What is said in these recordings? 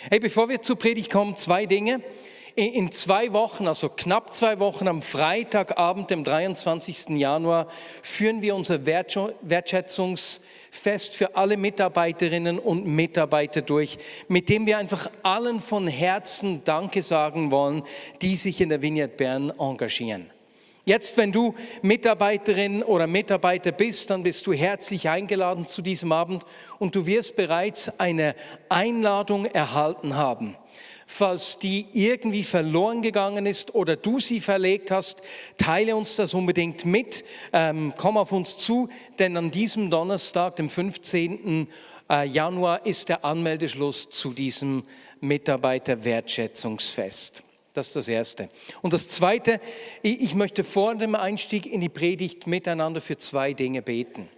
Hey, bevor wir zur Predigt kommen, zwei Dinge. In 2 Wochen, also knapp 2 Wochen, am Freitagabend, dem 23. Januar, führen wir unser Wertschätzungsfest für alle Mitarbeiterinnen und Mitarbeiter durch, mit dem wir einfach allen von Herzen Danke sagen wollen, die sich in der Vineyard Bern engagieren. Jetzt, wenn du Mitarbeiterin oder Mitarbeiter bist, dann bist du herzlich eingeladen zu diesem Abend und du wirst bereits eine Einladung erhalten haben. Falls die irgendwie verloren gegangen ist oder du sie verlegt hast, teile uns das unbedingt mit, komm auf uns zu, denn an diesem Donnerstag, dem 15. Januar, ist der Anmeldeschluss zu diesem Mitarbeiterwertschätzungsfest. Das ist das Erste. Und das Zweite, ich möchte vor dem Einstieg in die Predigt miteinander für 2 Dinge beten.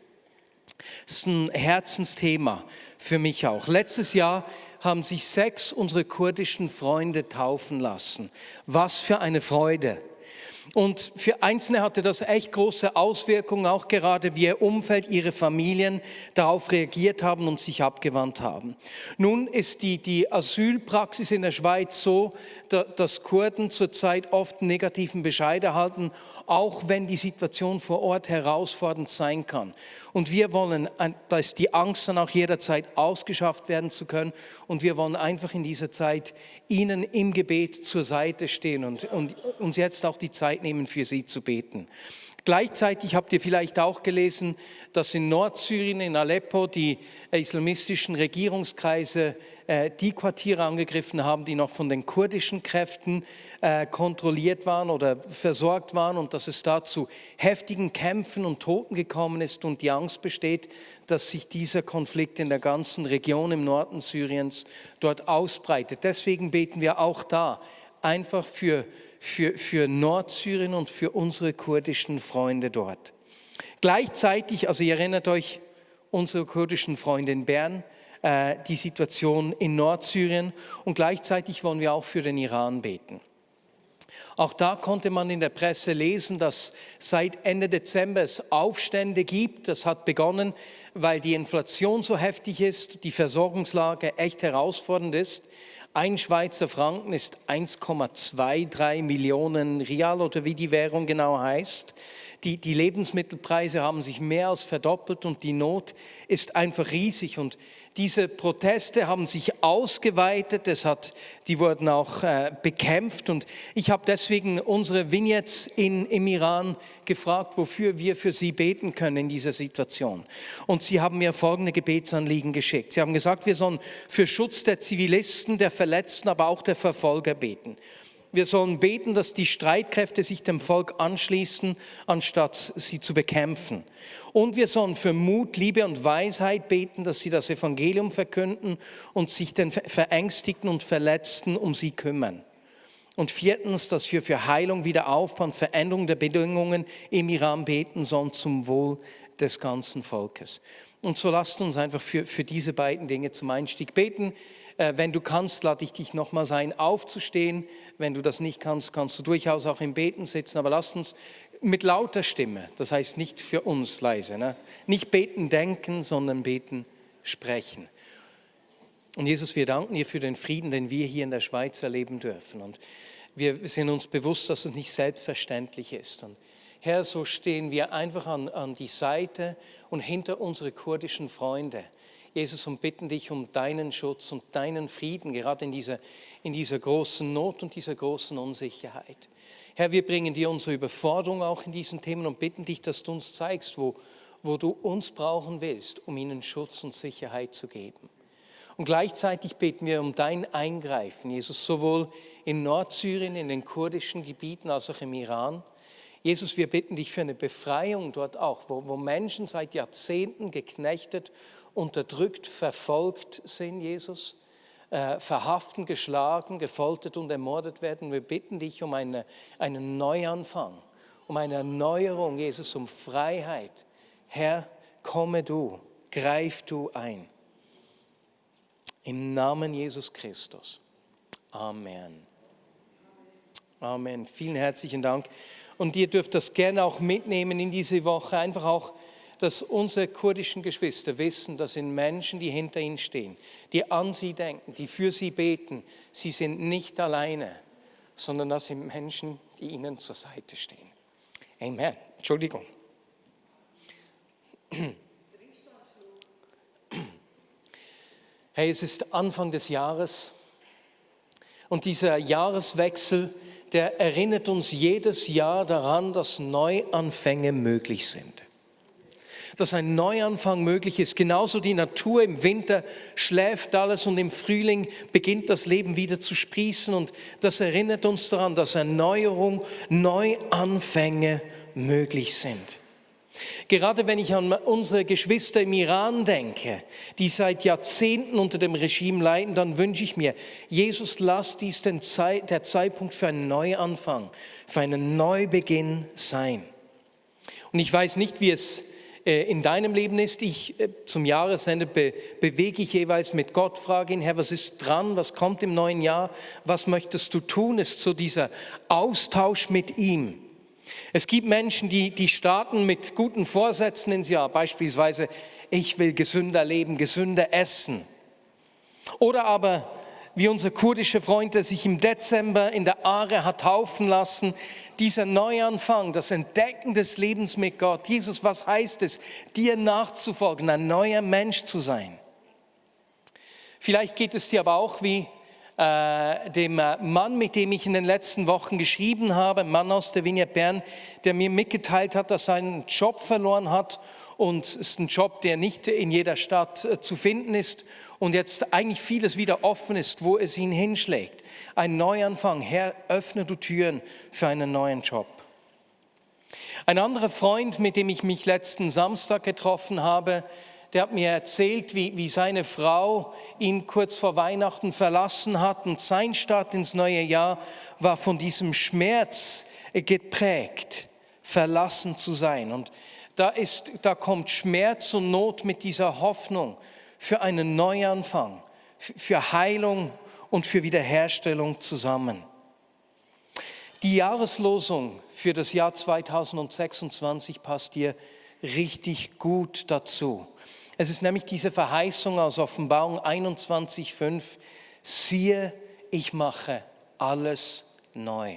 Das ist ein Herzensthema für mich auch. Letztes Jahr haben sich 6 unserer kurdischen Freunde taufen lassen. Was für eine Freude. Und für Einzelne hatte das echt große Auswirkungen, auch gerade wie ihr Umfeld, ihre Familien darauf reagiert haben und sich abgewandt haben. Nun ist die Asylpraxis in der Schweiz so, dass Kurden zurzeit oft negativen Bescheid erhalten, auch wenn die Situation vor Ort herausfordernd sein kann. Und wir wollen, da ist die Angst dann auch jederzeit ausgeschafft werden zu können, und wir wollen einfach in dieser Zeit ihnen im Gebet zur Seite stehen und uns jetzt auch die Zeit nehmen, für sie zu beten. Gleichzeitig habt ihr vielleicht auch gelesen, dass in Nordsyrien, in Aleppo, die islamistischen Regierungskreise die Quartiere angegriffen haben, die noch von den kurdischen Kräften kontrolliert waren oder versorgt waren, und dass es da zu heftigen Kämpfen und Toten gekommen ist und die Angst besteht, dass sich dieser Konflikt in der ganzen Region im Norden Syriens dort ausbreitet. Deswegen beten wir auch da einfach für Nordsyrien und für unsere kurdischen Freunde dort. Gleichzeitig, also ihr erinnert euch, unsere kurdischen Freunde in Bern, die Situation in Nordsyrien, und gleichzeitig wollen wir auch für den Iran beten. Auch da konnte man in der Presse lesen, dass seit Ende Dezember es Aufstände gibt. Das hat begonnen, weil die Inflation so heftig ist, die Versorgungslage echt herausfordernd ist. Ein Schweizer Franken ist 1,23 Millionen Rial oder wie die Währung genau heißt. Die Lebensmittelpreise haben sich mehr als verdoppelt und die Not ist einfach riesig. Und diese Proteste haben sich ausgeweitet, die wurden auch bekämpft. Und ich habe deswegen unsere Vignettes im Iran gefragt, wofür wir für sie beten können in dieser Situation. Und sie haben mir folgende Gebetsanliegen geschickt. Sie haben gesagt, wir sollen für Schutz der Zivilisten, der Verletzten, aber auch der Verfolger beten. Wir sollen beten, dass die Streitkräfte sich dem Volk anschließen, anstatt sie zu bekämpfen. Und wir sollen für Mut, Liebe und Weisheit beten, dass sie das Evangelium verkünden und sich den Verängstigten und Verletzten um sie kümmern. Und 4, dass wir für Heilung, Wiederaufbau und Veränderung der Bedingungen im Iran beten sollen zum Wohl des ganzen Volkes. Und so lasst uns einfach für diese beiden Dinge zum Einstieg beten. Wenn du kannst, lade ich dich nochmals ein, aufzustehen. Wenn du das nicht kannst, kannst du durchaus auch im Beten sitzen. Aber lasst uns mit lauter Stimme, das heißt nicht für uns leise, ne? Nicht beten, denken, sondern beten, sprechen. Und Jesus, wir danken dir für den Frieden, den wir hier in der Schweiz erleben dürfen. Und wir sind uns bewusst, dass es nicht selbstverständlich ist. Und Herr, so stehen wir einfach an die Seite und hinter unsere kurdischen Freunde, Jesus, und bitten dich um deinen Schutz und deinen Frieden, gerade in dieser großen Not und dieser großen Unsicherheit. Herr, wir bringen dir unsere Überforderung auch in diesen Themen und bitten dich, dass du uns zeigst, wo du uns brauchen willst, um ihnen Schutz und Sicherheit zu geben. Und gleichzeitig beten wir um dein Eingreifen, Jesus, sowohl in Nordsyrien, in den kurdischen Gebieten, als auch im Iran. Jesus, wir bitten dich für eine Befreiung dort auch, wo Menschen seit Jahrzehnten geknechtet, unterdrückt, verfolgt sind, Jesus, verhaften, geschlagen, gefoltert und ermordet werden. Wir bitten dich um einen Neuanfang, um eine Erneuerung, Jesus, um Freiheit. Herr, komme du, greif du ein. Im Namen Jesus Christus. Amen. Amen. Vielen herzlichen Dank. Und ihr dürft das gerne auch mitnehmen in diese Woche, einfach auch dass unsere kurdischen Geschwister wissen, dass sind Menschen, die hinter ihnen stehen, die an sie denken, die für sie beten. Sie sind nicht alleine, sondern das sind Menschen, die ihnen zur Seite stehen. Amen. Entschuldigung. Hey, es ist Anfang des Jahres und dieser Jahreswechsel, der erinnert uns jedes Jahr daran, dass Neuanfänge möglich sind. Dass ein Neuanfang möglich ist. Genauso die Natur im Winter schläft alles und im Frühling beginnt das Leben wieder zu sprießen. Und das erinnert uns daran, dass Erneuerung, Neuanfänge möglich sind. Gerade wenn ich an unsere Geschwister im Iran denke, die seit Jahrzehnten unter dem Regime leiden, dann wünsche ich mir, Jesus, lass dies der Zeitpunkt für einen Neuanfang, für einen Neubeginn sein. Und ich weiß nicht, wie es in deinem Leben ist. Zum Jahresende bewege ich jeweils mit Gott, frage ihn, Herr, was ist dran, was kommt im neuen Jahr, was möchtest du tun? Ist so dieser Austausch mit ihm. Es gibt Menschen, die starten mit guten Vorsätzen ins Jahr, beispielsweise, ich will gesünder leben, gesünder essen. Oder aber, wie unser kurdischer Freund, der sich im Dezember in der Aare hat taufen lassen, dieser Neuanfang, das Entdecken des Lebens mit Gott. Jesus, was heißt es, dir nachzufolgen, ein neuer Mensch zu sein? Vielleicht geht es dir aber auch wie dem Mann, mit dem ich in den letzten Wochen geschrieben habe, ein Mann aus der Vineyard Bern, der mir mitgeteilt hat, dass er einen Job verloren hat und es ist ein Job, der nicht in jeder Stadt zu finden ist und jetzt eigentlich vieles wieder offen ist, wo es ihn hinschlägt. Ein Neuanfang, Herr, öffne du Türen für einen neuen Job. Ein anderer Freund, mit dem ich mich letzten Samstag getroffen habe, der hat mir erzählt, wie seine Frau ihn kurz vor Weihnachten verlassen hat und sein Start ins neue Jahr war von diesem Schmerz geprägt, verlassen zu sein. Und da kommt Schmerz und Not mit dieser Hoffnung für einen Neuanfang, für Heilung und für Wiederherstellung zusammen. Die Jahreslosung für das Jahr 2026 passt hier richtig gut dazu. Es ist nämlich diese Verheißung aus Offenbarung 21,5. Siehe, ich mache alles neu.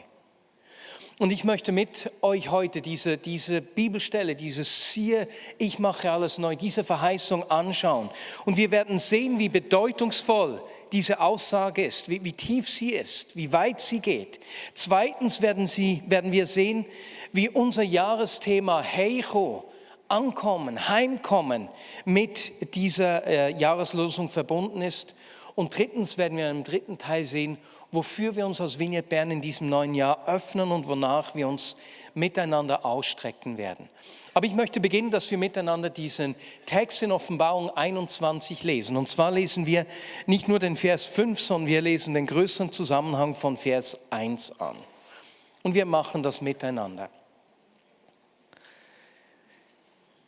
Und ich möchte mit euch heute diese Bibelstelle, dieses Siehe, ich mache alles neu, diese Verheißung anschauen. Und wir werden sehen, wie bedeutungsvoll diese Aussage ist, wie tief sie ist, wie weit sie geht. Zweitens werden wir sehen, wie unser Jahresthema Heicho, Ankommen, Heimkommen mit dieser Jahreslosung verbunden ist. Und drittens werden wir im dritten Teil sehen, wofür wir uns als Vineyard Bern in diesem neuen Jahr öffnen und wonach wir uns miteinander ausstrecken werden. Aber ich möchte beginnen, dass wir miteinander diesen Text in Offenbarung 21 lesen. Und zwar lesen wir nicht nur den Vers 5, sondern wir lesen den größeren Zusammenhang von Vers 1 an. Und wir machen das miteinander.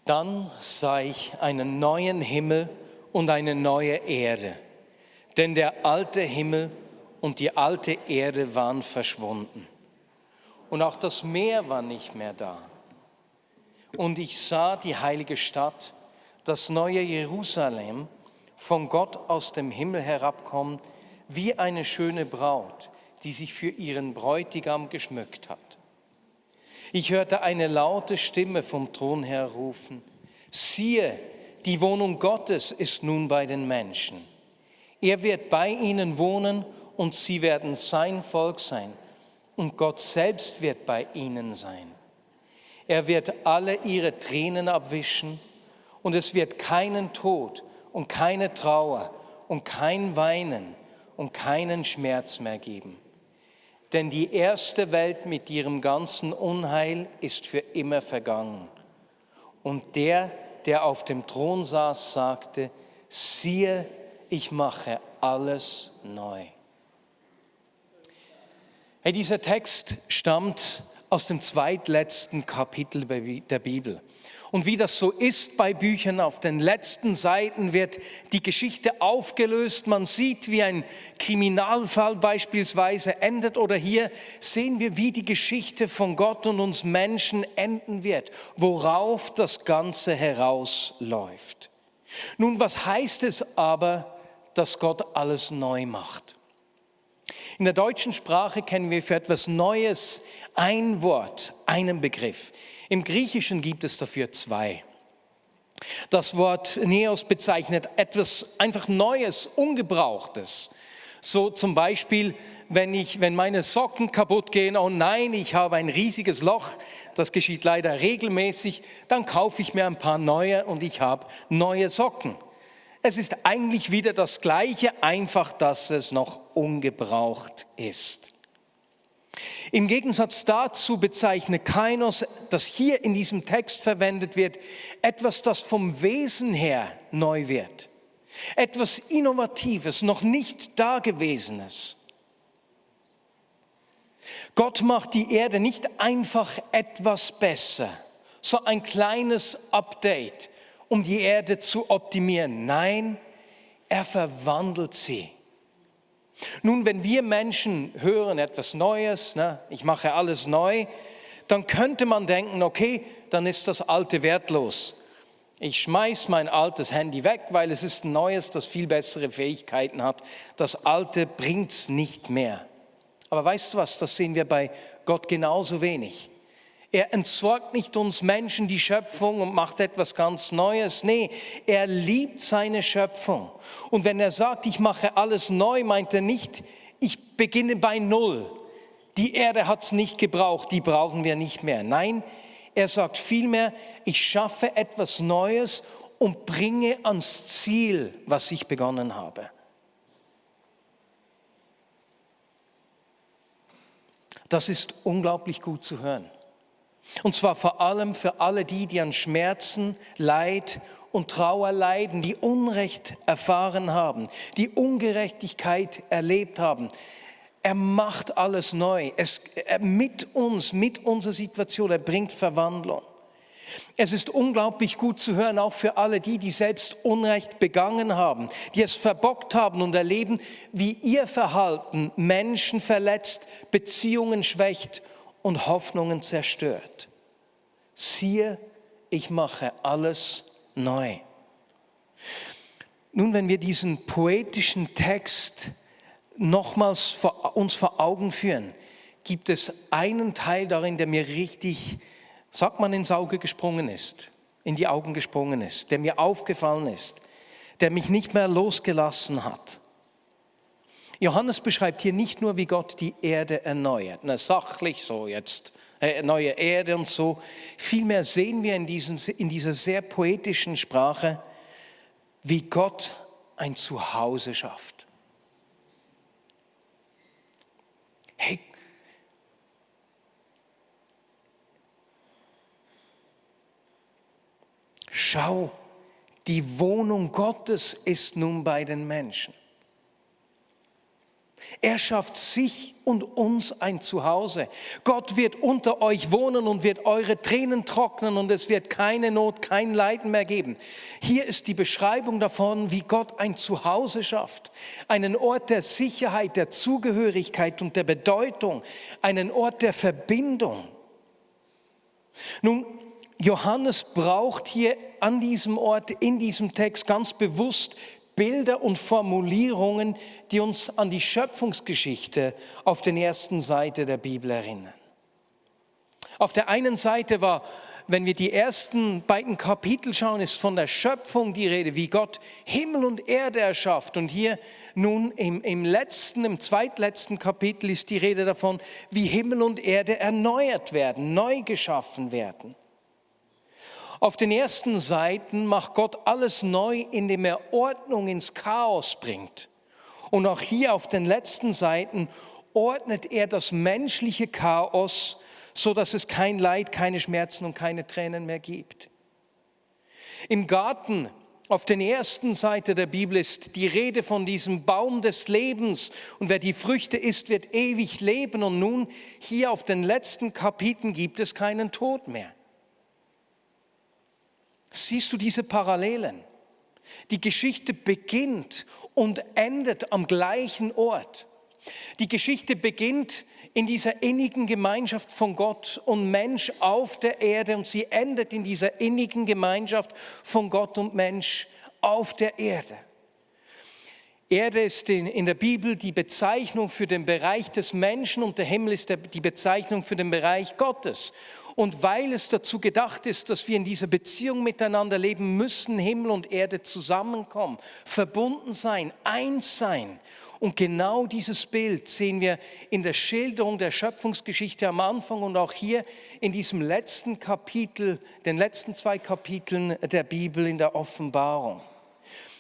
Dann sah ich einen neuen Himmel und eine neue Erde, denn der alte Himmel und die alte Erde waren verschwunden. Und auch das Meer war nicht mehr da. Und ich sah die heilige Stadt, das neue Jerusalem, von Gott aus dem Himmel herabkommen, wie eine schöne Braut, die sich für ihren Bräutigam geschmückt hat. Ich hörte eine laute Stimme vom Thron her rufen, siehe, die Wohnung Gottes ist nun bei den Menschen. Er wird bei ihnen wohnen und sie werden sein Volk sein und Gott selbst wird bei ihnen sein. Er wird alle ihre Tränen abwischen und es wird keinen Tod und keine Trauer und kein Weinen und keinen Schmerz mehr geben. Denn die erste Welt mit ihrem ganzen Unheil ist für immer vergangen. Und der auf dem Thron saß, sagte, siehe, ich mache alles neu. Hey, dieser Text stammt aus dem zweitletzten Kapitel der Bibel. Und wie das so ist bei Büchern, auf den letzten Seiten wird die Geschichte aufgelöst. Man sieht, wie ein Kriminalfall beispielsweise endet. Oder hier sehen wir, wie die Geschichte von Gott und uns Menschen enden wird, worauf das Ganze herausläuft. Nun, was heißt es aber, dass Gott alles neu macht? In der deutschen Sprache kennen wir für etwas Neues ein Wort, einen Begriff. Im Griechischen gibt es dafür zwei. Das Wort Neos bezeichnet etwas einfach Neues, Ungebrauchtes. So zum Beispiel, wenn meine Socken kaputt gehen, oh nein, ich habe ein riesiges Loch, das geschieht leider regelmäßig, dann kaufe ich mir ein paar neue und ich habe neue Socken. Es ist eigentlich wieder das Gleiche, einfach dass es noch ungebraucht ist. Im Gegensatz dazu bezeichnet Kainos, das hier in diesem Text verwendet wird, etwas, das vom Wesen her neu wird. Etwas Innovatives, noch nicht Dagewesenes. Gott macht die Erde nicht einfach etwas besser, so ein kleines Update, um die Erde zu optimieren. Nein, er verwandelt sie. Nun, wenn wir Menschen hören etwas Neues, ich mache alles neu, dann könnte man denken, okay, dann ist das Alte wertlos. Ich schmeiße mein altes Handy weg, weil es ist ein neues, das viel bessere Fähigkeiten hat. Das Alte bringt es nicht mehr. Aber weißt du was, das sehen wir bei Gott genauso wenig. Er entsorgt nicht uns Menschen die Schöpfung und macht etwas ganz Neues. Nee, er liebt seine Schöpfung. Und wenn er sagt, ich mache alles neu, meint er nicht, ich beginne bei Null. Die Erde hat es nicht gebraucht, die brauchen wir nicht mehr. Nein, er sagt vielmehr, ich schaffe etwas Neues und bringe ans Ziel, was ich begonnen habe. Das ist unglaublich gut zu hören. Und zwar vor allem für alle die an Schmerzen, Leid und Trauer leiden, die Unrecht erfahren haben, die Ungerechtigkeit erlebt haben. Er macht alles neu. Mit uns, mit unserer Situation, er bringt Verwandlung. Es ist unglaublich gut zu hören, auch für alle die selbst Unrecht begangen haben, die es verbockt haben und erleben, wie ihr Verhalten Menschen verletzt, Beziehungen schwächt und Hoffnungen zerstört. Siehe, ich mache alles neu. Nun, wenn wir diesen poetischen Text nochmals uns vor Augen führen, gibt es einen Teil darin, der mir richtig, sagt man, ins Auge gesprungen ist, in die Augen gesprungen ist, der mir aufgefallen ist, der mich nicht mehr losgelassen hat. Johannes beschreibt hier nicht nur, wie Gott die Erde erneuert, sachlich so jetzt, neue Erde und so. Vielmehr sehen wir in dieser sehr poetischen Sprache, wie Gott ein Zuhause schafft. Hey, schau, die Wohnung Gottes ist nun bei den Menschen. Er schafft sich und uns ein Zuhause. Gott wird unter euch wohnen und wird eure Tränen trocknen und es wird keine Not, kein Leiden mehr geben. Hier ist die Beschreibung davon, wie Gott ein Zuhause schafft. Einen Ort der Sicherheit, der Zugehörigkeit und der Bedeutung. Einen Ort der Verbindung. Nun, Johannes braucht hier an diesem Ort, in diesem Text ganz bewusst Bilder und Formulierungen, die uns an die Schöpfungsgeschichte auf der ersten Seite der Bibel erinnern. Auf der einen Seite war, wenn wir die ersten beiden Kapitel schauen, ist von der Schöpfung die Rede, wie Gott Himmel und Erde erschafft. Und hier nun im zweitletzten Kapitel ist die Rede davon, wie Himmel und Erde erneuert werden, neu geschaffen werden. Auf den ersten Seiten macht Gott alles neu, indem er Ordnung ins Chaos bringt. Und auch hier auf den letzten Seiten ordnet er das menschliche Chaos, so dass es kein Leid, keine Schmerzen und keine Tränen mehr gibt. Im Garten, auf der ersten Seite der Bibel, ist die Rede von diesem Baum des Lebens. Und wer die Früchte isst, wird ewig leben. Und nun, hier auf den letzten Kapiteln gibt es keinen Tod mehr. Siehst du diese Parallelen? Die Geschichte beginnt und endet am gleichen Ort. Die Geschichte beginnt in dieser innigen Gemeinschaft von Gott und Mensch auf der Erde und sie endet in dieser innigen Gemeinschaft von Gott und Mensch auf der Erde. Erde ist in der Bibel die Bezeichnung für den Bereich des Menschen und der Himmel ist die Bezeichnung für den Bereich Gottes. Und weil es dazu gedacht ist, dass wir in dieser Beziehung miteinander leben, müssen Himmel und Erde zusammenkommen, verbunden sein, eins sein. Und genau dieses Bild sehen wir in der Schilderung der Schöpfungsgeschichte am Anfang und auch hier in diesem letzten Kapitel, den letzten 2 Kapiteln der Bibel in der Offenbarung.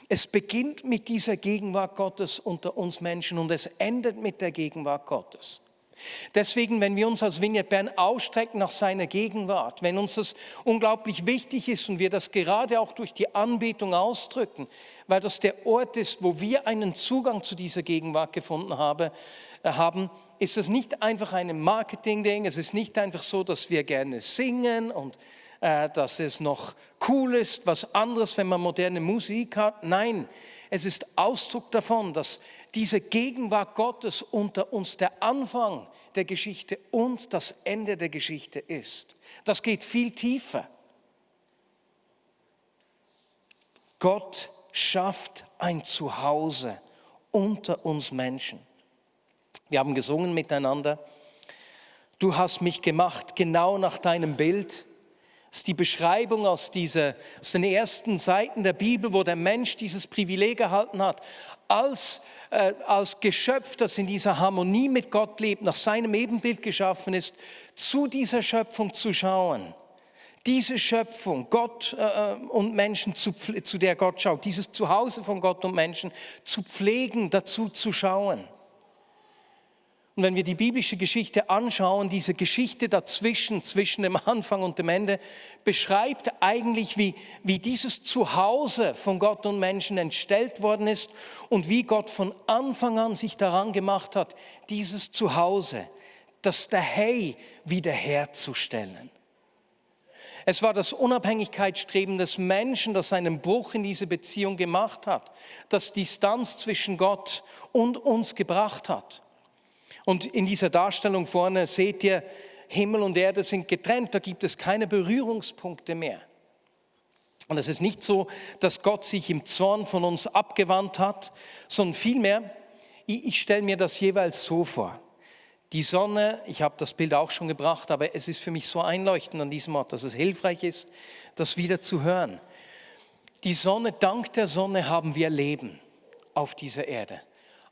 Es beginnt mit dieser Gegenwart Gottes unter uns Menschen und es endet mit der Gegenwart Gottes. Deswegen, wenn wir uns als Vineyard Bern ausstrecken nach seiner Gegenwart, wenn uns das unglaublich wichtig ist und wir das gerade auch durch die Anbetung ausdrücken, weil das der Ort ist, wo wir einen Zugang zu dieser Gegenwart gefunden haben, ist es nicht einfach ein Marketing-Ding, es ist nicht einfach so, dass wir gerne singen und dass es noch cool ist, was anderes, wenn man moderne Musik hat. Nein, es ist Ausdruck davon, dass diese Gegenwart Gottes unter uns der Anfang der Geschichte und das Ende der Geschichte ist. Das geht viel tiefer. Gott schafft ein Zuhause unter uns Menschen. Wir haben gesungen miteinander. Du hast mich gemacht, genau nach deinem Bild. Das ist die Beschreibung aus den ersten Seiten der Bibel, wo der Mensch dieses Privileg erhalten hat, als Geschöpf, das in dieser Harmonie mit Gott lebt, nach seinem Ebenbild geschaffen ist, zu dieser Schöpfung zu schauen. Diese Schöpfung, Gott und Menschen, zu der Gott schaut, dieses Zuhause von Gott und Menschen zu pflegen, dazu zu schauen. Und wenn wir die biblische Geschichte anschauen, diese Geschichte dazwischen, zwischen dem Anfang und dem Ende, beschreibt eigentlich, wie dieses Zuhause von Gott und Menschen entstellt worden ist und wie Gott von Anfang an sich daran gemacht hat, dieses Zuhause, das Daheim wiederherzustellen. Es war das Unabhängigkeitsstreben des Menschen, das einen Bruch in diese Beziehung gemacht hat, das Distanz zwischen Gott und uns gebracht hat. Und in dieser Darstellung vorne seht ihr, Himmel und Erde sind getrennt, da gibt es keine Berührungspunkte mehr. Und es ist nicht so, dass Gott sich im Zorn von uns abgewandt hat, sondern vielmehr, ich stelle mir das jeweils so vor. Die Sonne, ich habe das Bild auch schon gebracht, aber es ist für mich so einleuchtend an diesem Ort, dass es hilfreich ist, das wieder zu hören. Die Sonne, dank der Sonne haben wir Leben auf dieser Erde.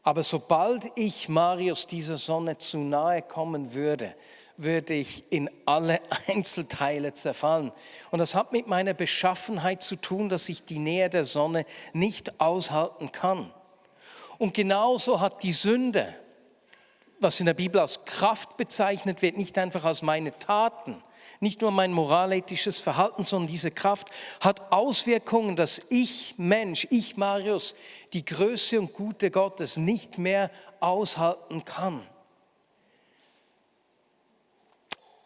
Aber sobald ich, Marius, dieser Sonne zu nahe kommen würde, würde ich in alle Einzelteile zerfallen. Und das hat mit meiner Beschaffenheit zu tun, dass ich die Nähe der Sonne nicht aushalten kann. Und genauso hat die Sünde, was in der Bibel als Kraft bezeichnet wird, nicht einfach als meine Taten, nicht nur mein moralethisches Verhalten, sondern diese Kraft hat Auswirkungen, dass ich Mensch, ich Marius, die Größe und Güte Gottes nicht mehr aushalten kann.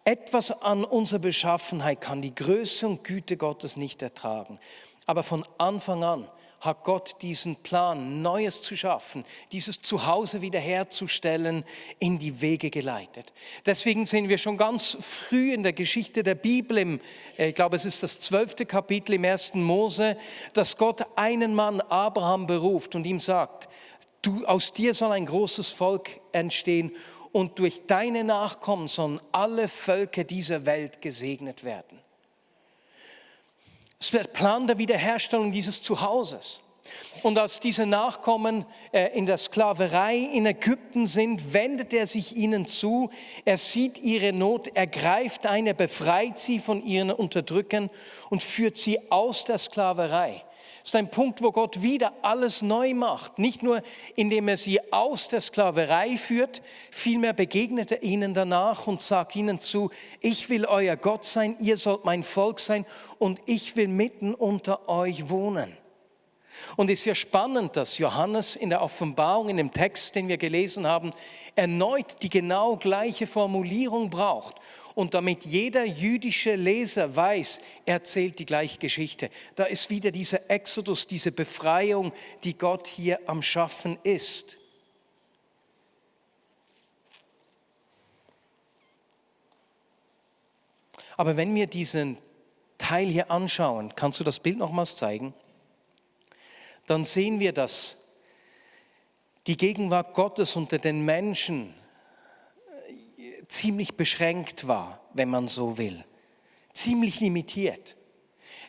Etwas an unserer Beschaffenheit kann die Größe und Güte Gottes nicht ertragen. Aber von Anfang an hat Gott diesen Plan, Neues zu schaffen, dieses Zuhause wiederherzustellen, in die Wege geleitet. Deswegen sehen wir schon ganz früh in der Geschichte der Bibel, ich glaube es ist das 12. Kapitel im 1. Mose, dass Gott einen Mann, Abraham, beruft und ihm sagt, aus dir soll ein großes Volk entstehen und durch deine Nachkommen sollen alle Völker dieser Welt gesegnet werden. Es ist der Plan der Wiederherstellung dieses Zuhauses. Und als diese Nachkommen in der Sklaverei in Ägypten sind, wendet er sich ihnen zu. Er sieht ihre Not, er greift ein, er befreit sie von ihren Unterdrückern und führt sie aus der Sklaverei. Das ist ein Punkt, wo Gott wieder alles neu macht. Nicht nur, indem er sie aus der Sklaverei führt, vielmehr begegnet er ihnen danach und sagt ihnen zu, ich will euer Gott sein, ihr sollt mein Volk sein und ich will mitten unter euch wohnen. Und es ist ja spannend, dass Johannes in der Offenbarung, in dem Text, den wir gelesen haben, erneut die genau gleiche Formulierung braucht, Und damit jeder jüdische Leser weiß, er erzählt die gleiche Geschichte. Da ist wieder dieser Exodus, diese Befreiung, die Gott hier am Schaffen ist. Aber wenn wir diesen Teil hier anschauen, kannst du das Bild nochmals zeigen? Dann sehen wir, dass die Gegenwart Gottes unter den Menschen ziemlich beschränkt war, wenn man so will. Ziemlich limitiert.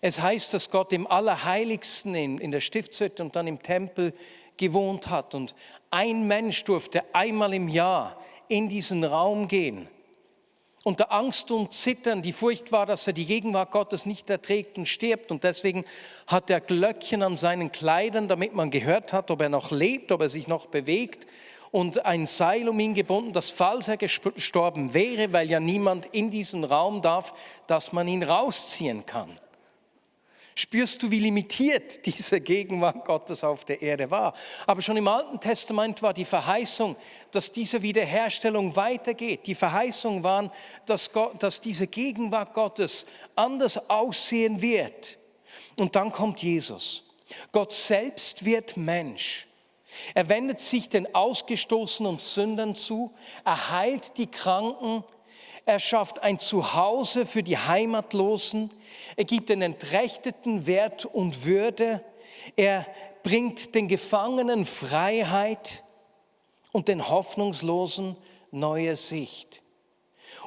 Es heißt, dass Gott im Allerheiligsten in der Stiftshütte und dann im Tempel gewohnt hat. Und ein Mensch durfte einmal im Jahr in diesen Raum gehen. Unter Angst und Zittern, die Furcht war, dass er die Gegenwart Gottes nicht erträgt und stirbt. Und deswegen hat er Glöckchen an seinen Kleidern, damit man gehört hat, ob er noch lebt, ob er sich noch bewegt. Und ein Seil um ihn gebunden, dass falls er gestorben wäre, weil ja niemand in diesen Raum darf, dass man ihn rausziehen kann. Spürst du, wie limitiert diese Gegenwart Gottes auf der Erde war? Aber schon im Alten Testament war die Verheißung, dass diese Wiederherstellung weitergeht. Die Verheißung war, dass diese Gegenwart Gottes anders aussehen wird. Und dann kommt Jesus. Gott selbst wird Mensch. Er wendet sich den Ausgestoßenen und Sündern zu, er heilt die Kranken, er schafft ein Zuhause für die Heimatlosen, er gibt den Entrechteten Wert und Würde, er bringt den Gefangenen Freiheit und den Hoffnungslosen neue Sicht.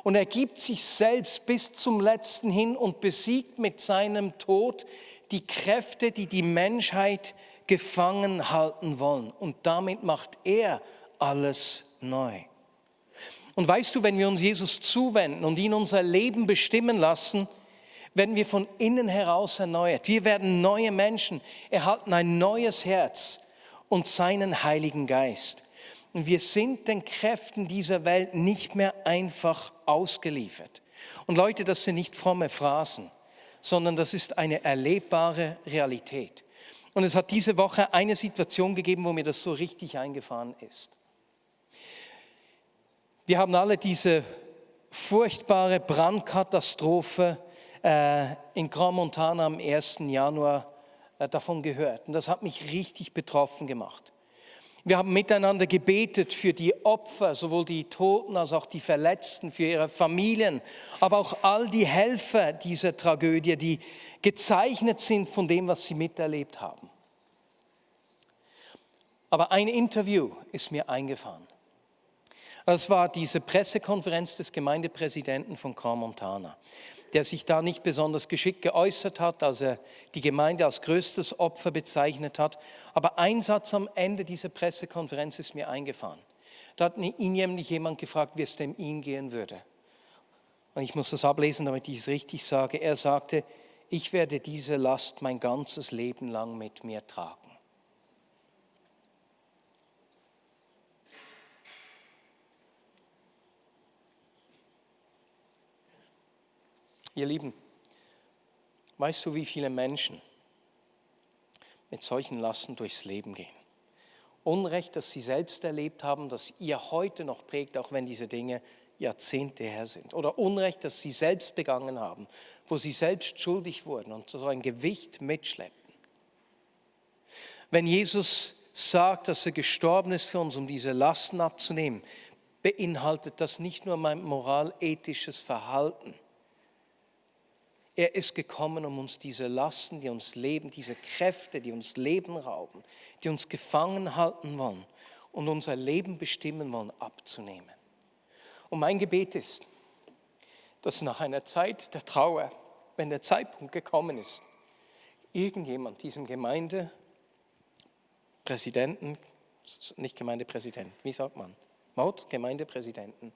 Und er gibt sich selbst bis zum Letzten hin und besiegt mit seinem Tod die Kräfte, die die Menschheit gefangen halten wollen. Und damit macht er alles neu. Und weißt du, wenn wir uns Jesus zuwenden und ihn unser Leben bestimmen lassen, werden wir von innen heraus erneuert. Wir werden neue Menschen, erhalten ein neues Herz und seinen Heiligen Geist. Und wir sind den Kräften dieser Welt nicht mehr einfach ausgeliefert. Und Leute, das sind nicht fromme Phrasen, sondern das ist eine erlebbare Realität. Und es hat diese Woche eine Situation gegeben, wo mir das so richtig eingefahren ist. Wir haben alle diese furchtbare Brandkatastrophe in Grand Montana am 1. Januar davon gehört. Und das hat mich richtig betroffen gemacht. Wir haben miteinander gebetet für die Opfer, sowohl die Toten als auch die Verletzten, für ihre Familien, aber auch all die Helfer dieser Tragödie, die gezeichnet sind von dem, was sie miterlebt haben. Aber ein Interview ist mir eingefahren. Das war diese Pressekonferenz des Gemeindepräsidenten von Grand Montana, der sich da nicht besonders geschickt geäußert hat, als er die Gemeinde als größtes Opfer bezeichnet hat. Aber ein Satz am Ende dieser Pressekonferenz ist mir eingefahren. Da hat ihn nämlich jemand gefragt, wie es dem ihm gehen würde. Und ich muss das ablesen, damit ich es richtig sage. Er sagte, ich werde diese Last mein ganzes Leben lang mit mir tragen. Ihr Lieben, weißt du, wie viele Menschen mit solchen Lasten durchs Leben gehen? Unrecht, das sie selbst erlebt haben, das ihr heute noch prägt, auch wenn diese Dinge Jahrzehnte her sind. Oder Unrecht, das sie selbst begangen haben, wo sie selbst schuldig wurden und so ein Gewicht mitschleppen. Wenn Jesus sagt, dass er gestorben ist für uns, um diese Lasten abzunehmen, beinhaltet das nicht nur mein moralethisches Verhalten. Er ist gekommen, um uns diese Lasten, die uns leben, diese Kräfte, die uns Leben rauben, die uns gefangen halten wollen und unser Leben bestimmen wollen, abzunehmen. Und mein Gebet ist, dass nach einer Zeit der Trauer, wenn der Zeitpunkt gekommen ist, irgendjemand diesem Gemeindepräsidenten, nicht Gemeindepräsident, wie sagt man, Gemeindepräsidenten,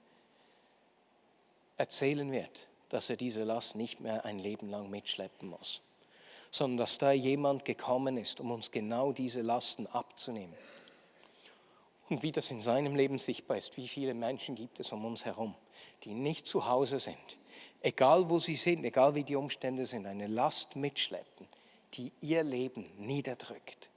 erzählen wird, dass er diese Last nicht mehr ein Leben lang mitschleppen muss, sondern dass da jemand gekommen ist, um uns genau diese Lasten abzunehmen. Und wie das in seinem Leben sichtbar ist, wie viele Menschen gibt es um uns herum, die nicht zu Hause sind, egal wo sie sind, egal wie die Umstände sind, eine Last mitschleppen, die ihr Leben niederdrückt,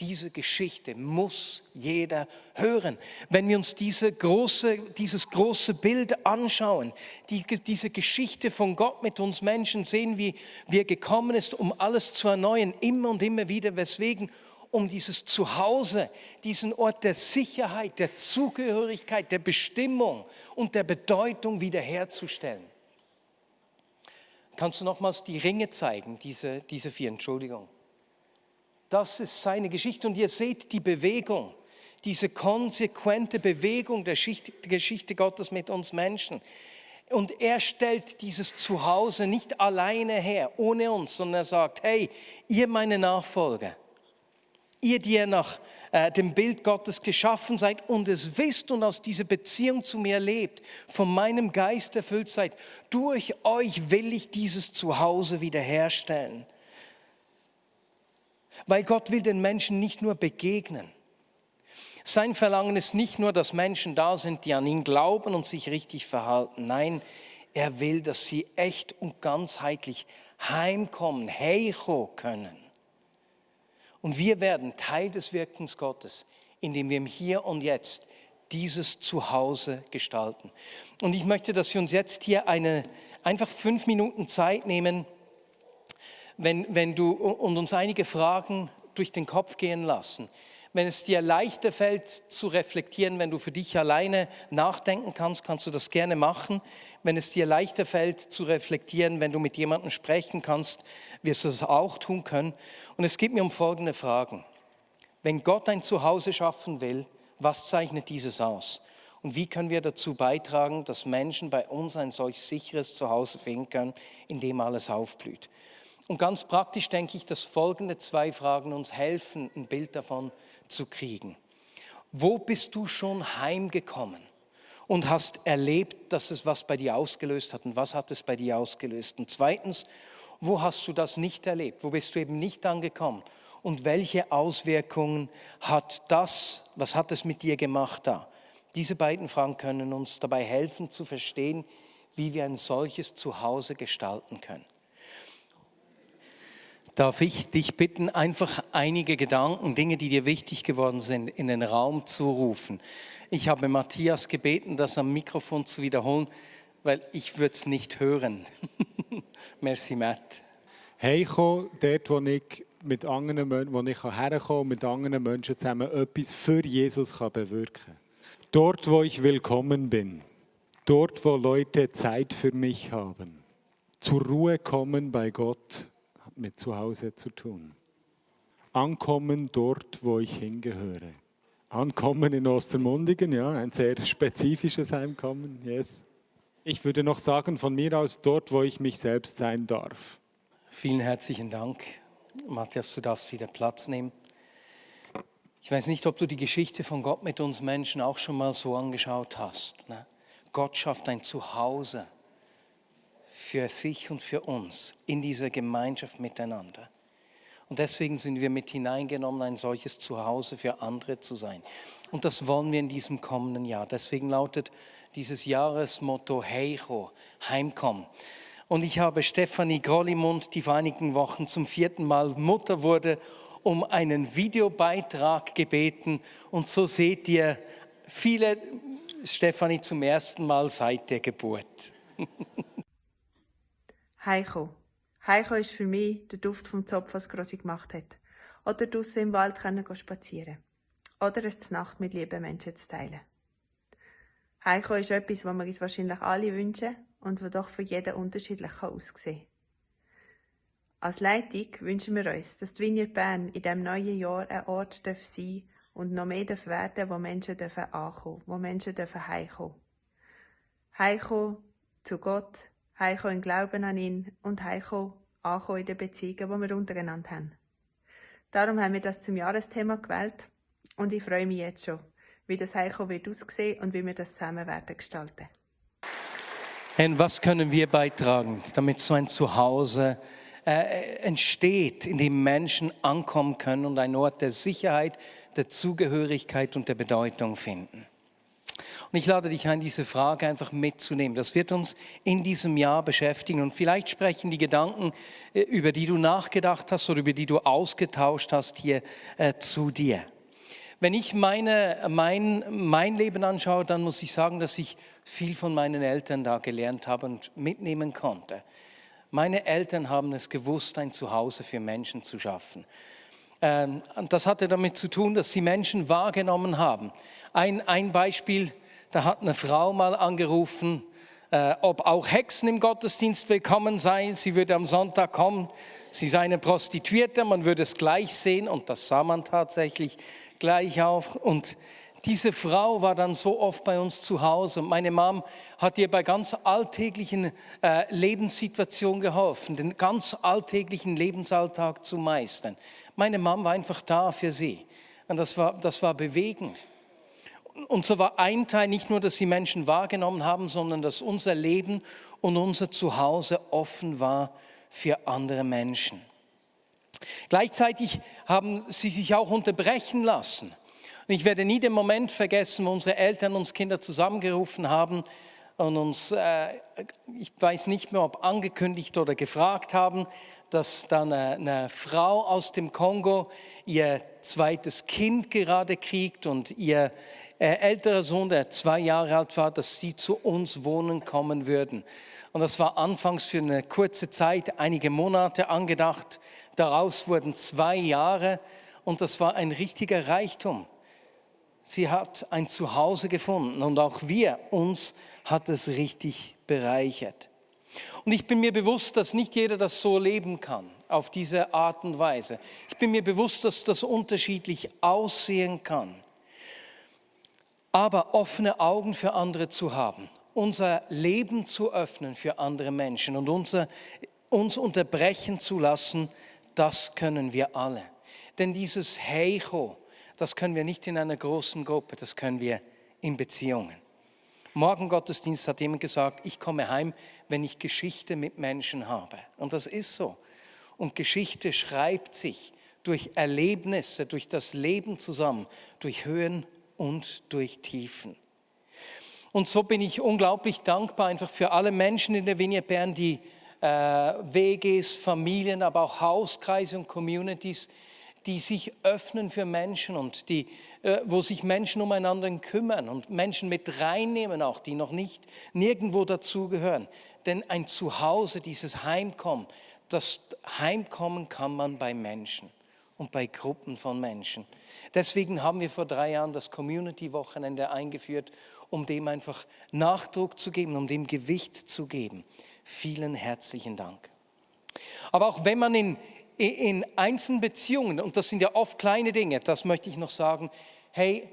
Diese Geschichte muss jeder hören. Wenn wir uns dieses große Bild anschauen, diese Geschichte von Gott mit uns Menschen, sehen, wie er gekommen ist, um alles zu erneuern, immer und immer wieder. Weswegen? Um dieses Zuhause, diesen Ort der Sicherheit, der Zugehörigkeit, der Bestimmung und der Bedeutung wiederherzustellen. Kannst du nochmals die Ringe zeigen, diese 4, Entschuldigung. Das ist seine Geschichte und ihr seht die Bewegung, diese konsequente Bewegung der Geschichte Gottes mit uns Menschen. Und er stellt dieses Zuhause nicht alleine her, ohne uns, sondern er sagt, hey, ihr meine Nachfolger, ihr, die ihr nach dem Bild Gottes geschaffen seid und es wisst und aus dieser Beziehung zu mir lebt, von meinem Geist erfüllt seid, durch euch will ich dieses Zuhause wiederherstellen. Weil Gott will den Menschen nicht nur begegnen. Sein Verlangen ist nicht nur, dass Menschen da sind, die an ihn glauben und sich richtig verhalten. Nein, er will, dass sie echt und ganzheitlich heimkommen, heicho können. Und wir werden Teil des Wirkens Gottes, indem wir im Hier und Jetzt dieses Zuhause gestalten. Und ich möchte, dass wir uns jetzt hier einfach 5 Minuten Zeit nehmen, wenn du und uns einige Fragen durch den Kopf gehen lassen. Wenn es dir leichter fällt zu reflektieren, wenn du für dich alleine nachdenken kannst, kannst du das gerne machen. Wenn es dir leichter fällt zu reflektieren, wenn du mit jemandem sprechen kannst, wirst du das auch tun können. Und es geht mir um folgende Fragen. Wenn Gott ein Zuhause schaffen will, was zeichnet dieses aus? Und wie können wir dazu beitragen, dass Menschen bei uns ein solch sicheres Zuhause finden können, in dem alles aufblüht? Und ganz praktisch denke ich, dass folgende 2 Fragen uns helfen, ein Bild davon zu kriegen. Wo bist du schon heimgekommen und hast erlebt, dass es was bei dir ausgelöst hat? Und was hat es bei dir ausgelöst? Und zweitens, wo hast du das nicht erlebt? Wo bist du eben nicht angekommen? Und welche Auswirkungen hat das, was hat es mit dir gemacht da? Diese beiden Fragen können uns dabei helfen zu verstehen, wie wir ein solches Zuhause gestalten können. Darf ich dich bitten, einfach einige Gedanken, Dinge, die dir wichtig geworden sind, in den Raum zu rufen. Ich habe Matthias gebeten, das am Mikrofon zu wiederholen, weil ich würde es nicht hören. Merci, Matt. Heimkommen, dort, wo ich mit anderen herkommen mit anderen Menschen zusammen etwas für Jesus bewirken kann. Dort, wo ich willkommen bin. Dort, wo Leute Zeit für mich haben. Zur Ruhe kommen bei Gott hat mit Zuhause zu tun. Ankommen dort, wo ich hingehöre. Ankommen in Ostermundigen, ja, ein sehr spezifisches Heimkommen, yes. Ich würde noch sagen, von mir aus dort, wo ich mich selbst sein darf. Vielen herzlichen Dank. Matthias, du darfst wieder Platz nehmen. Ich weiß nicht, ob du die Geschichte von Gott mit uns Menschen auch schon mal so angeschaut hast. Ne? Gott schafft ein Zuhause für sich und für uns in dieser Gemeinschaft miteinander. Und deswegen sind wir mit hineingenommen, ein solches Zuhause für andere zu sein. Und das wollen wir in diesem kommenden Jahr. Deswegen lautet dieses Jahresmotto Heicho, Heimkommen. Und ich habe Stefanie Grollimund, die vor einigen Wochen zum 4. Mal Mutter wurde, um einen Videobeitrag gebeten. Und so seht ihr viele Stefanie zum ersten Mal seit der Geburt. Heimkommen. Heimkommen ist für mich der Duft vom Zopf, was Grossi gemacht hat. Oder draussen im Wald spazieren. Oder es Nacht mit lieben Menschen zu teilen. Heimkommen ist etwas, was wir uns wahrscheinlich alle wünschen und was doch für jeden unterschiedlich aussehen kann. Als Leitung wünschen wir uns, dass die Vineyard Bern in diesem neuen Jahr ein Ort sein darf und noch mehr werden darf, wo Menschen ankommen, wo Menschen heimkommen. Heimkommen zu Gott, heimkommen im Glauben an ihn und heimkommen in den Beziehungen, die wir untereinander haben. Darum haben wir das zum Jahresthema gewählt und ich freue mich jetzt schon, wie das Heimkommen wird aussehen und wie wir das zusammen werden gestalten. Und was können wir beitragen, damit so ein Zuhause entsteht, in dem Menschen ankommen können und einen Ort der Sicherheit, der Zugehörigkeit und der Bedeutung finden? Und ich lade dich ein, diese Frage einfach mitzunehmen. Das wird uns in diesem Jahr beschäftigen. Und vielleicht sprechen die Gedanken, über die du nachgedacht hast oder über die du ausgetauscht hast, hier zu dir. Wenn ich mein Leben anschaue, dann muss ich sagen, dass ich viel von meinen Eltern da gelernt habe und mitnehmen konnte. Meine Eltern haben es gewusst, ein Zuhause für Menschen zu schaffen. Und das hatte damit zu tun, dass sie Menschen wahrgenommen haben. Ein Beispiel, da hat eine Frau mal angerufen, ob auch Hexen im Gottesdienst willkommen seien. Sie würde am Sonntag kommen, sie sei eine Prostituierte, man würde es gleich sehen und das sah man tatsächlich gleich auch. Und diese Frau war dann so oft bei uns zu Hause und meine Mom hat ihr bei ganz alltäglichen Lebenssituationen geholfen, den ganz alltäglichen Lebensalltag zu meistern. Meine Mom war einfach da für sie und das war bewegend. Und so war ein Teil nicht nur, dass sie Menschen wahrgenommen haben, sondern dass unser Leben und unser Zuhause offen war für andere Menschen. Gleichzeitig haben sie sich auch unterbrechen lassen. Und ich werde nie den Moment vergessen, wo unsere Eltern uns Kinder zusammengerufen haben und uns, ich weiß nicht mehr, ob angekündigt oder gefragt haben, dass dann eine Frau aus dem Kongo ihr zweites Kind gerade kriegt und ihr älterer Sohn, der 2 Jahre alt war, dass sie zu uns wohnen kommen würden. Und das war anfangs für eine kurze Zeit, einige Monate angedacht. Daraus wurden 2 Jahre und das war ein richtiger Reichtum. Sie hat ein Zuhause gefunden und auch uns hat es richtig bereichert. Und ich bin mir bewusst, dass nicht jeder das so leben kann, auf diese Art und Weise. Ich bin mir bewusst, dass das unterschiedlich aussehen kann. Aber offene Augen für andere zu haben, unser Leben zu öffnen für andere Menschen und uns unterbrechen zu lassen, das können wir alle. Denn dieses Heicho, das können wir nicht in einer großen Gruppe, das können wir in Beziehungen. Morgen Gottesdienst hat jemand gesagt, ich komme heim, wenn ich Geschichte mit Menschen habe. Und das ist so. Und Geschichte schreibt sich durch Erlebnisse, durch das Leben zusammen, durch Höhen und durch Tiefen. Und so bin ich unglaublich dankbar einfach für alle Menschen in der Vineyard Bern, die WGs, Familien, aber auch Hauskreise und Communities, die sich öffnen für Menschen und wo sich Menschen umeinander kümmern und Menschen mit reinnehmen auch, die noch nicht nirgendwo dazugehören. Denn ein Zuhause, dieses Heimkommen, das Heimkommen kann man bei Menschen und bei Gruppen von Menschen. Deswegen haben wir vor 3 Jahren das Community-Wochenende eingeführt, um dem einfach Nachdruck zu geben, um dem Gewicht zu geben. Vielen herzlichen Dank. Aber auch wenn man in einzelnen Beziehungen, und das sind ja oft kleine Dinge, das möchte ich noch sagen, hey,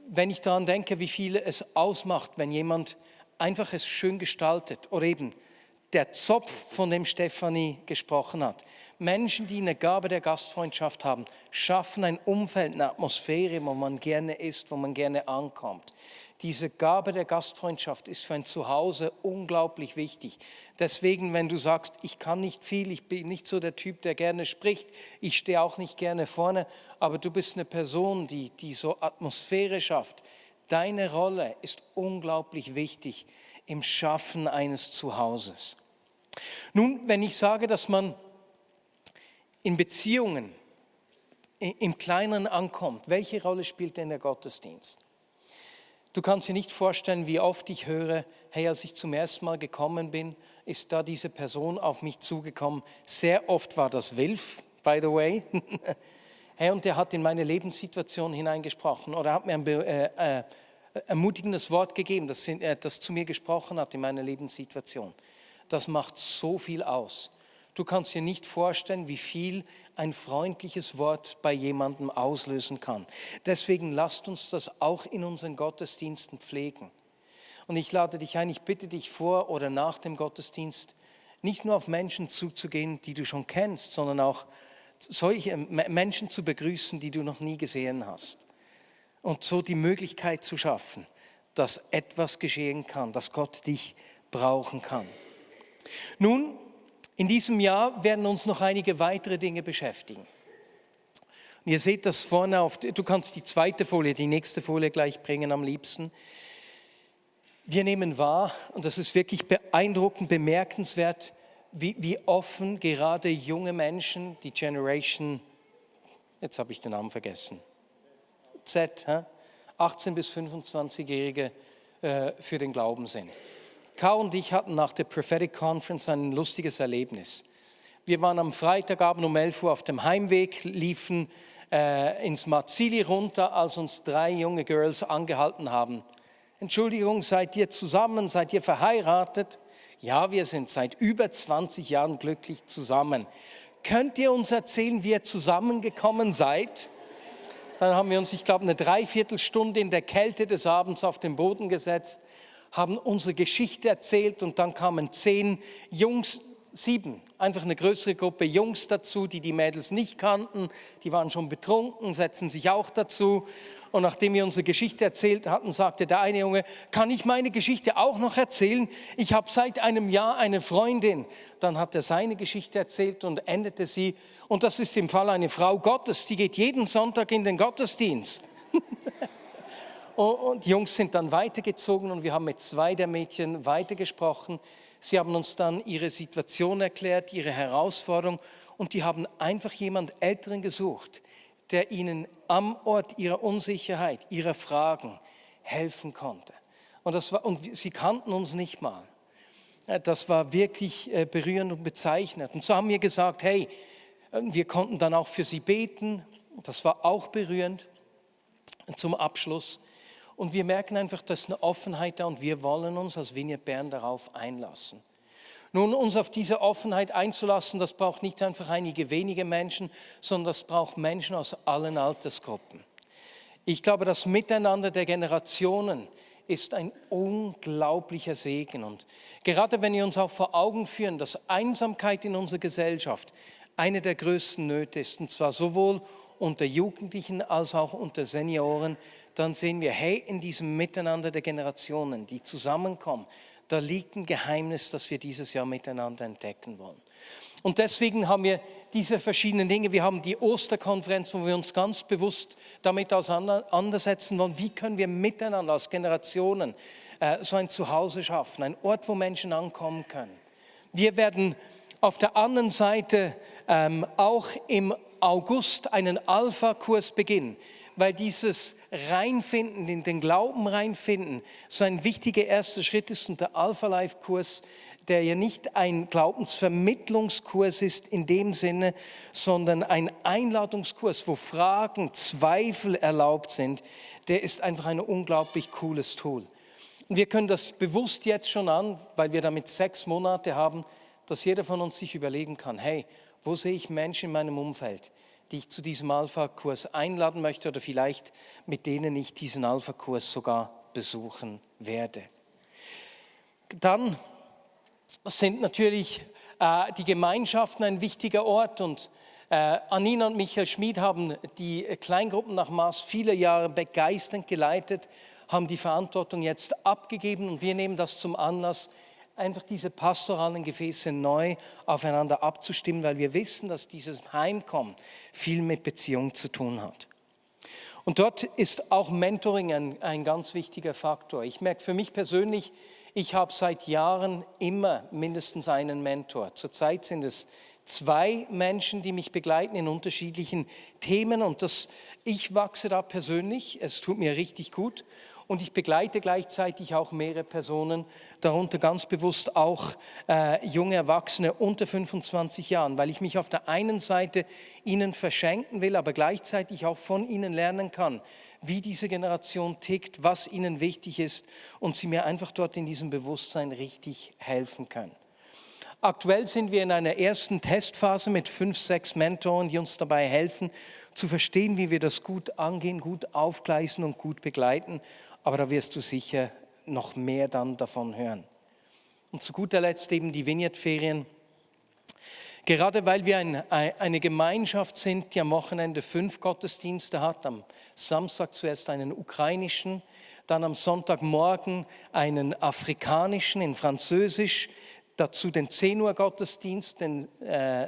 wenn ich daran denke, wie viel es ausmacht, wenn jemand einfach es schön gestaltet oder eben der Zopf, von dem Stefanie gesprochen hat. Menschen, die eine Gabe der Gastfreundschaft haben, schaffen ein Umfeld, eine Atmosphäre, wo man gerne ist, wo man gerne ankommt. Diese Gabe der Gastfreundschaft ist für ein Zuhause unglaublich wichtig. Deswegen, wenn du sagst, ich kann nicht viel, ich bin nicht so der Typ, der gerne spricht, ich stehe auch nicht gerne vorne, aber du bist eine Person, die so Atmosphäre schafft. Deine Rolle ist unglaublich wichtig im Schaffen eines Zuhauses. Nun, wenn ich sage, dass man in Beziehungen im Kleinen ankommt, welche Rolle spielt denn der Gottesdienst? Du kannst dir nicht vorstellen, wie oft ich höre, hey, als ich zum ersten Mal gekommen bin, ist da diese Person auf mich zugekommen. Sehr oft war das Wilf, by the way. Hey, und der hat in meine Lebenssituation hineingesprochen oder hat mir ein ermutigendes Wort gegeben, das zu mir gesprochen hat in meiner Lebenssituation. Das macht so viel aus. Du kannst dir nicht vorstellen, wie viel ein freundliches Wort bei jemandem auslösen kann. Deswegen lasst uns das auch in unseren Gottesdiensten pflegen. Und ich lade dich ein, ich bitte dich vor oder nach dem Gottesdienst, nicht nur auf Menschen zuzugehen, die du schon kennst, sondern auch solche Menschen zu begrüßen, die du noch nie gesehen hast. Und so die Möglichkeit zu schaffen, dass etwas geschehen kann, dass Gott dich brauchen kann. Nun, in diesem Jahr werden uns noch einige weitere Dinge beschäftigen. Und ihr seht das vorne du kannst die zweite Folie, die nächste Folie gleich bringen am liebsten. Wir nehmen wahr, und das ist wirklich beeindruckend, bemerkenswert, wie offen gerade junge Menschen, die Generation, jetzt habe ich den Namen vergessen, Z, 18 bis 25-Jährige für den Glauben sind. Kao und ich hatten nach der Prophetic Conference ein lustiges Erlebnis. Wir waren am Freitagabend um 11 Uhr auf dem Heimweg, liefen ins Marzili runter, als uns 3 junge Girls angehalten haben. Entschuldigung, seid ihr zusammen, seid ihr verheiratet? Ja, wir sind seit über 20 Jahren glücklich zusammen. Könnt ihr uns erzählen, wie ihr zusammengekommen seid? Dann haben wir uns, ich glaube, eine Dreiviertelstunde in der Kälte des Abends auf den Boden gesetzt, haben unsere Geschichte erzählt und dann kamen 10 Jungs, 7, einfach eine größere Gruppe Jungs dazu, die Mädels nicht kannten, die waren schon betrunken, setzen sich auch dazu. Und nachdem wir unsere Geschichte erzählt hatten, sagte der eine Junge, kann ich meine Geschichte auch noch erzählen? Ich habe seit einem Jahr eine Freundin. Dann hat er seine Geschichte erzählt und endete sie. Und das ist im Fall eine Frau Gottes, die geht jeden Sonntag in den Gottesdienst. Und die Jungs sind dann weitergezogen und wir haben mit 2 der Mädchen weitergesprochen. Sie haben uns dann ihre Situation erklärt, ihre Herausforderung und die haben einfach jemand Älteren gesucht, der ihnen am Ort ihrer Unsicherheit, ihrer Fragen helfen konnte. Und sie kannten uns nicht mal. Das war wirklich berührend und bezeichnend. Und so haben wir gesagt, hey, wir konnten dann auch für sie beten. Das war auch berührend zum Abschluss. Und wir merken einfach, da ist eine Offenheit da und wir wollen uns als Vineyard Bern darauf einlassen. Nun, uns auf diese Offenheit einzulassen, das braucht nicht einfach einige wenige Menschen, sondern das braucht Menschen aus allen Altersgruppen. Ich glaube, das Miteinander der Generationen ist ein unglaublicher Segen. Und gerade wenn wir uns auch vor Augen führen, dass Einsamkeit in unserer Gesellschaft eine der größten Nöte ist, und zwar sowohl unter Jugendlichen als auch unter Senioren, dann sehen wir, hey, in diesem Miteinander der Generationen, die zusammenkommen, da liegt ein Geheimnis, das wir dieses Jahr miteinander entdecken wollen. Und deswegen haben wir diese verschiedenen Dinge. Wir haben die Osterkonferenz, wo wir uns ganz bewusst damit auseinandersetzen wollen, wie können wir miteinander als Generationen so ein Zuhause schaffen, ein Ort, wo Menschen ankommen können. Wir werden auf der anderen Seite auch im August einen Alpha-Kurs beginnen, weil dieses Reinfinden, in den Glauben reinfinden, so ein wichtiger erster Schritt ist. Und der Alpha-Life-Kurs, der ja nicht ein Glaubensvermittlungskurs ist in dem Sinne, sondern ein Einladungskurs, wo Fragen, Zweifel erlaubt sind, der ist einfach ein unglaublich cooles Tool. Und wir können das bewusst jetzt schon an, weil wir damit 6 Monate haben, dass jeder von uns sich überlegen kann, hey, wo sehe ich Menschen in meinem Umfeld, die ich zu diesem Alpha-Kurs einladen möchte oder vielleicht mit denen ich diesen Alpha-Kurs sogar besuchen werde. Dann sind natürlich die Gemeinschaften ein wichtiger Ort und Anina und Michael Schmid haben die Kleingruppen nach Maß vieler Jahre begeisternd geleitet, haben die Verantwortung jetzt abgegeben und wir nehmen das zum Anlass, einfach diese pastoralen Gefäße neu aufeinander abzustimmen, weil wir wissen, dass dieses Heimkommen viel mit Beziehung zu tun hat. Und dort ist auch Mentoring ein ganz wichtiger Faktor. Ich merke für mich persönlich, ich habe seit Jahren immer mindestens einen Mentor. Zurzeit sind es 2 Menschen, die mich begleiten in unterschiedlichen Themen und ich wachse da persönlich, es tut mir richtig gut. Und ich begleite gleichzeitig auch mehrere Personen, darunter ganz bewusst auch junge Erwachsene unter 25 Jahren, weil ich mich auf der einen Seite ihnen verschenken will, aber gleichzeitig auch von ihnen lernen kann, wie diese Generation tickt, was ihnen wichtig ist und sie mir einfach dort in diesem Bewusstsein richtig helfen können. Aktuell sind wir in einer ersten Testphase mit 5, 6 Mentoren, die uns dabei helfen, zu verstehen, wie wir das gut angehen, gut aufgleisen und gut begleiten. Aber da wirst du sicher noch mehr dann davon hören. Und zu guter Letzt eben die Vineyard-Ferien. Gerade weil wir eine Gemeinschaft sind, die am Wochenende 5 Gottesdienste hat, am Samstag zuerst einen ukrainischen, dann am Sonntagmorgen einen afrikanischen in Französisch, dazu den 10 Uhr Gottesdienst, den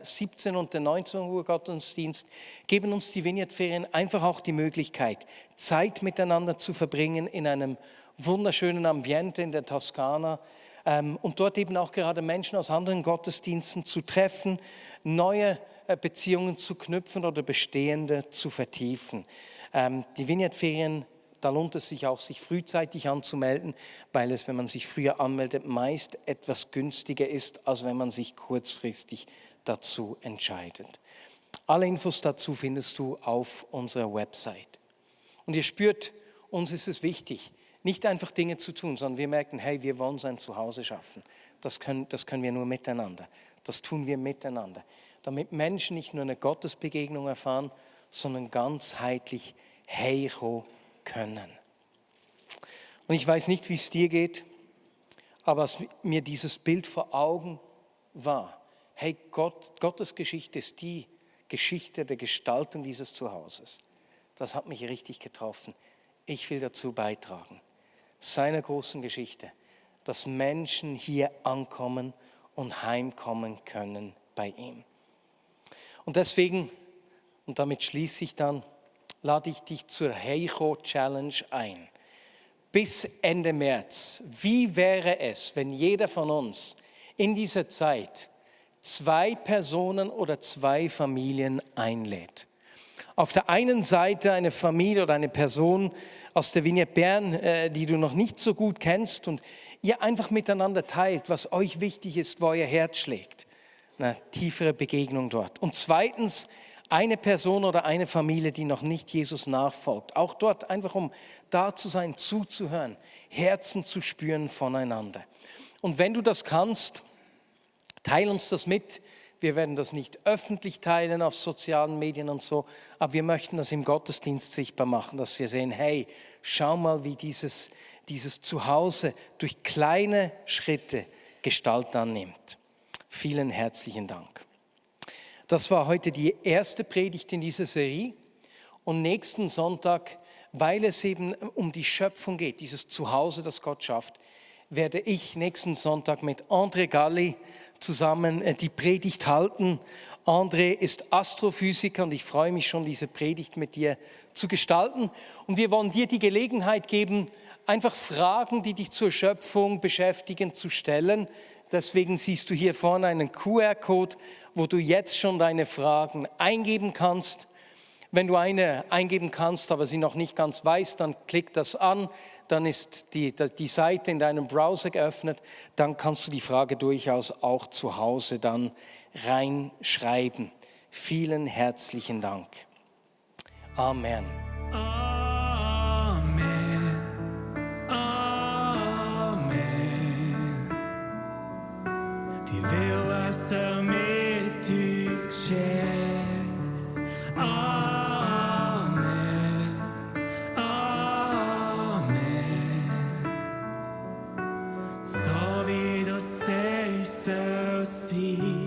17 und den 19 Uhr Gottesdienst, geben uns die Vineyard-Ferien einfach auch die Möglichkeit, Zeit miteinander zu verbringen in einem wunderschönen Ambiente in der Toskana und dort eben auch gerade Menschen aus anderen Gottesdiensten zu treffen, neue Beziehungen zu knüpfen oder bestehende zu vertiefen. Die Vineyard-Ferien, da lohnt es sich auch, sich frühzeitig anzumelden, weil es, wenn man sich früher anmeldet, meist etwas günstiger ist, als wenn man sich kurzfristig dazu entscheidet. Alle Infos dazu findest du auf unserer Website. Und ihr spürt, uns ist es wichtig, nicht einfach Dinge zu tun, sondern wir merken, hey, wir wollen sein Zuhause schaffen. Das können wir nur miteinander. Das tun wir miteinander. Damit Menschen nicht nur eine Gottesbegegnung erfahren, sondern ganzheitlich heicho können. Und ich weiß nicht, wie es dir geht, aber als mir dieses Bild vor Augen war, hey, Gottes Geschichte ist die Geschichte der Gestaltung dieses Zuhauses. Das hat mich richtig getroffen. Ich will dazu beitragen, seiner großen Geschichte, dass Menschen hier ankommen und heimkommen können bei ihm. Und deswegen, und damit schließe ich dann, lade ich dich zur Heicho Challenge ein. Bis Ende März. Wie wäre es, wenn jeder von uns in dieser Zeit 2 Personen oder 2 Familien einlädt? Auf der einen Seite eine Familie oder eine Person aus der Vineyard Bern, die du noch nicht so gut kennst und ihr einfach miteinander teilt, was euch wichtig ist, wo euer Herz schlägt. Eine tiefere Begegnung dort. Und zweitens, eine Person oder eine Familie, die noch nicht Jesus nachfolgt. Auch dort einfach, um da zu sein, zuzuhören, Herzen zu spüren voneinander. Und wenn du das kannst, teile uns das mit. Wir werden das nicht öffentlich teilen auf sozialen Medien und so, aber wir möchten das im Gottesdienst sichtbar machen, dass wir sehen, hey, schau mal, wie dieses Zuhause durch kleine Schritte Gestalt annimmt. Vielen herzlichen Dank. Das war heute die erste Predigt in dieser Serie und nächsten Sonntag, weil es eben um die Schöpfung geht, dieses Zuhause, das Gott schafft, werde ich nächsten Sonntag mit André Galli zusammen die Predigt halten. André ist Astrophysiker und ich freue mich schon, diese Predigt mit dir zu gestalten. Und wir wollen dir die Gelegenheit geben, einfach Fragen, die dich zur Schöpfung beschäftigen, zu stellen. Deswegen siehst du hier vorne einen QR-Code, wo du jetzt schon deine Fragen eingeben kannst. Wenn du eine eingeben kannst, aber sie noch nicht ganz weißt, dann klick das an. Dann ist die Seite in deinem Browser geöffnet. Dann kannst du die Frage durchaus auch zu Hause dann reinschreiben. Vielen herzlichen Dank. Amen. Amen. Amen. Die will, was mit uns geschehen. Amen. Amen. So wie du sagst, so sie.